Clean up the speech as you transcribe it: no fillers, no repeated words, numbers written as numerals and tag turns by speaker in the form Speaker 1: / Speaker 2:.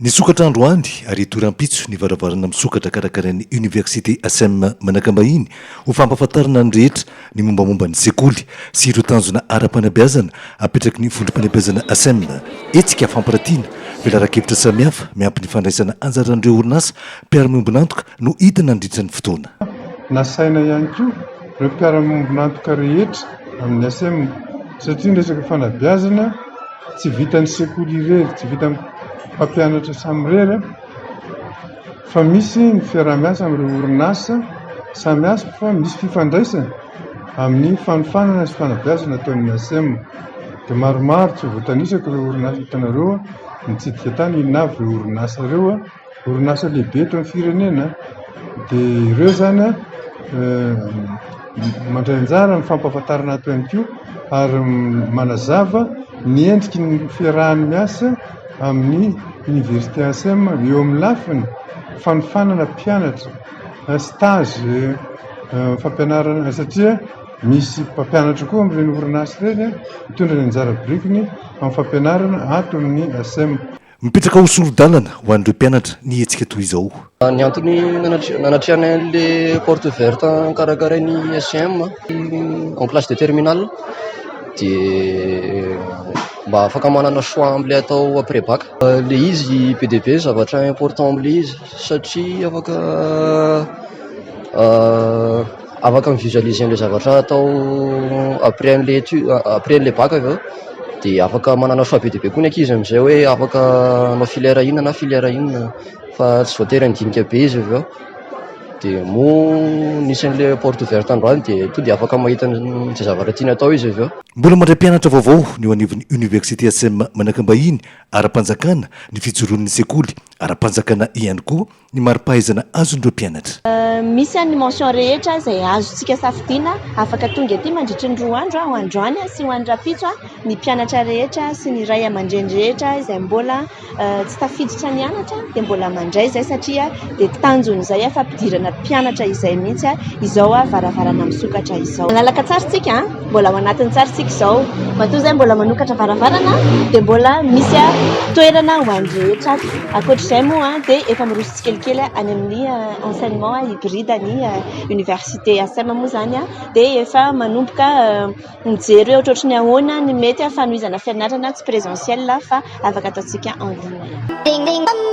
Speaker 1: Nisokatra androany ary hitohy rahampitso ny varavarana misokatra karakarain'ny Université ACEM Manakambahiny ho fampahafantarana ny rehetra ny mombamomba ny sekoly sy ireo tanjona ara-panabeazana apetraky ny vondrom-panabeazana ACEM. Hetsika fampiratiana, velaran-kevitra samihafa miampy ny fandraisana anjaran'ireo orinasa mpiara-miombon'antoka no hita nandritra ny fotoana.
Speaker 2: Nasaina ihany koa ireo mpiara-miombon'antoka rehetra amin'ny ACEM satria ny resaka fanabeazana Tsy vitan'ny sekoly irery, tsy vitan'ny mpampianatra samirery fa misy ny fiaraha-miasa amin'ireo orinasa samihafa fa misy fifandraisany amin'ny fanofanana sy fanabeazana ataon'ny ACM. Dia maromaro tsy voatanisako ireo orinasa hitanareo nitsidika tany, inona avy ireo orinasa ireo. Orinasa lehibe eto amin'ny firenena dia ireo izany mandray anjara amin'ny fampahafantarana ato ihany koa ary manazava ny endriky ny fiarahany miasa amin'ny oniversite ACM eo amin'ny lafiny fanofanana mpianatra, stage, fampianarana satria misy mpampianatra koa amin'ireny orinasa ireny mitondra ny anjara birikiny amin'ny fampianarana ato amin'ny ACM.
Speaker 1: Mipetraka ho sori-dalana ho an'ireo mpianatra ny hetsika toy izao.
Speaker 3: Ny antony nanatrehanay an'ilay porte ouverte karakarain'ny SCM en classe de terminale dia mba afaka manana choix amin'ilay atao après bac. Ilay izy be dia be ny zavatra important amin'ilay izy satria afaka afaka mi-visualiser an'ilay zavatra atao après an'ilay étude après an'ilay bac avy eo. Dia afaka manana choix be dia be koa ny ankizy amin'izay hoe afaka hanao filière inona na filière inona fa tsy voatery handinika be izy avy eo. Dia moa nisy an'ilay porte ouverte androany dia tonga dia afaka mahita an'izay zavatra tiany atao izy avy eo.
Speaker 1: Mbola mandray mpianatra vaovao ny eo anivon'ny Université ACEM Manakambahiny ara-panjakana ny fijoroan'ny sekoly ara-panjakana ihany koa ny mari-pahaizana azon'ireo mpianatra.
Speaker 4: Misy ny mention rehetra izay azontsika safidiana, afaka tonga aty mandritry ny 2 andro, ho androany sy ho an'ny rahampitso ny mpianatra rehetra sy ny ray aman-dreny rehetra izay mbola tsy tafiditra nianatra dia mbola mandray izay satria dia tanjon'izay fampidirana mpianatra izay mihitsy izao varavarana misokatra izao. Malalaka tsara isika, mbola ao anatin'ny tsara isika izao, matoa izay mbola manokatra varavarana dia mbola misy toerana ho an'ny rehetra ato. Ankoatr'izay moa dia efa miroso tsikelikely any amin'ny enseignement hybride ny université ACEM moa izany dia efa manomboka mijery hoe ohatrohatry ny ahoana ny mety fanohizana fianarana tsy présentiel fa afaka ataontsika en ligne.